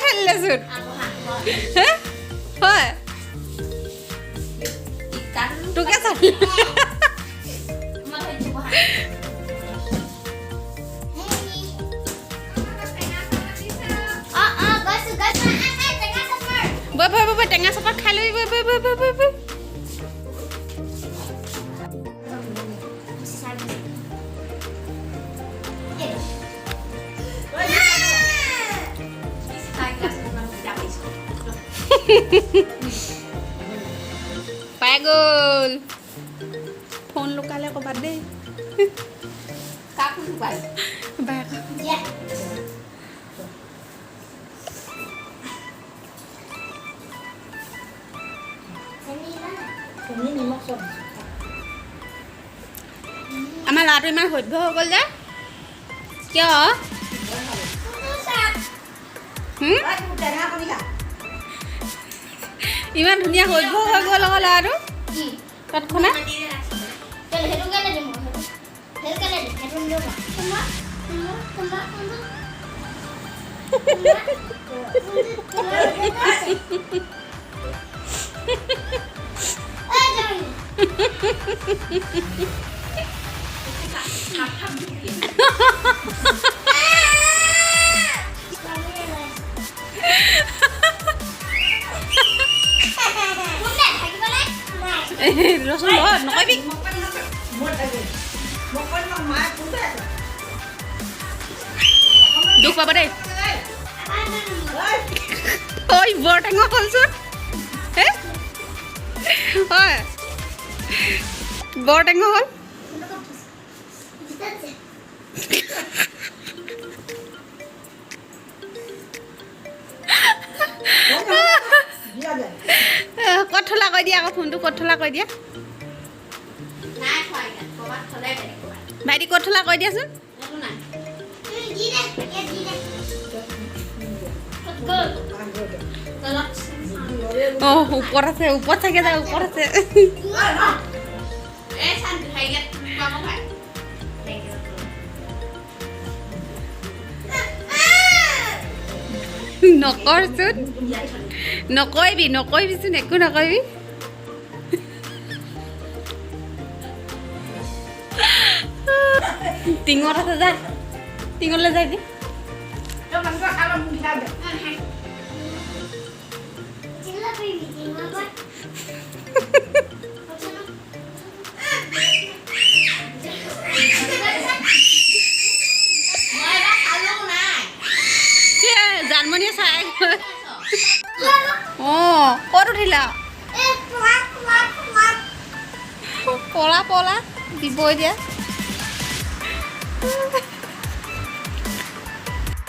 ঠেলিলেচোন। হে, হয়, তোকে চালি। মই ধৰিছো, বহা। অ অ, গৈছো গৈছো। আহ, টেঙা চাপৰ। বৈ বৈ বৈ বৈ, টেঙা চপাত খাই ল'বি। বৈ বৈ বৈ বৈ বৈ বৈ। পাৰিছো। পাই গ'ল। ফোন লুকালে ক'ৰবাত দেই। কাকো লুকাই? বায়েক। দিয়া। চেনি দিলা নাই? চেনি নিমখ চব দিছোঁ। আমাৰ ল'ৰাটো ইমান সভ্য হৈ গ'ল যে, কিয়? কোনটো চাপ? হুম? ঐ, তোৰ টেঙা কণী খা। ইমান ধুনীয়া সভ্য হৈ গ'ল আকৌ ল'ৰাটো। কি? তৎক্ষণাত। কেলে, সেইটো কেলে দিম মই? সেইটো কেলে দিম? সেইটো নিদিওঁ মই। তোমাৰ তোমাৰ তোমাৰ কোনটো তোমাৰ তোমাৰ আছে। ঐ, যাবি। থাপ থাপ দিয়ে। কোনে থাকিব নাই? নাই। ৰচোন ৰ, নকৰিবি। মোক পানী নাখায়। মই থাকিম। মোক পানী নাখায়। মায়ে কোনটো আছে? দুখ পাব দেই। ঐ, ঐ, বৰ টেঙা হ'লচোন। হে, হয়, বৰ টেঙা হ'ল। দিয়া দে। ক'ত থলা কৈ দিয়া আকৌ, ফোনটো ক'ত থলা কৈ দিয়া। নাই থোৱা ইয়াত, ক'ৰবাত থ'লে, বেলেগ ক'ৰবাত। ভাইটি, ক'ত থলা কৈ দিয়াচোন। একো নাই। দি দে, ইয়াত দি দে। ক'ত গ'ল? তলত। অঁ, ওপৰত আছে, ওপৰত চাগে, যা, ওপৰত আছে। এই চান, হেৰিয়াত লুকুৱাব পাৰে। নকৰচোন, নকৰিবি, নকৰিবিচোন, একো নকৰিবি। টিঙত আছে, যা, টিঙলৈ যাবি। তই মানুহটো খাই ল, মোক ঘিলা দে। চিল্লা পাৰিবি টিঙৰ পৰা? মই এবাৰ চালো, নাই। জানমণিয়ে চাই। অঁ, ক'ত উঠিলা? এই পোৱা পোৱা পোৱা। পলা পলা দিব এতিয়া।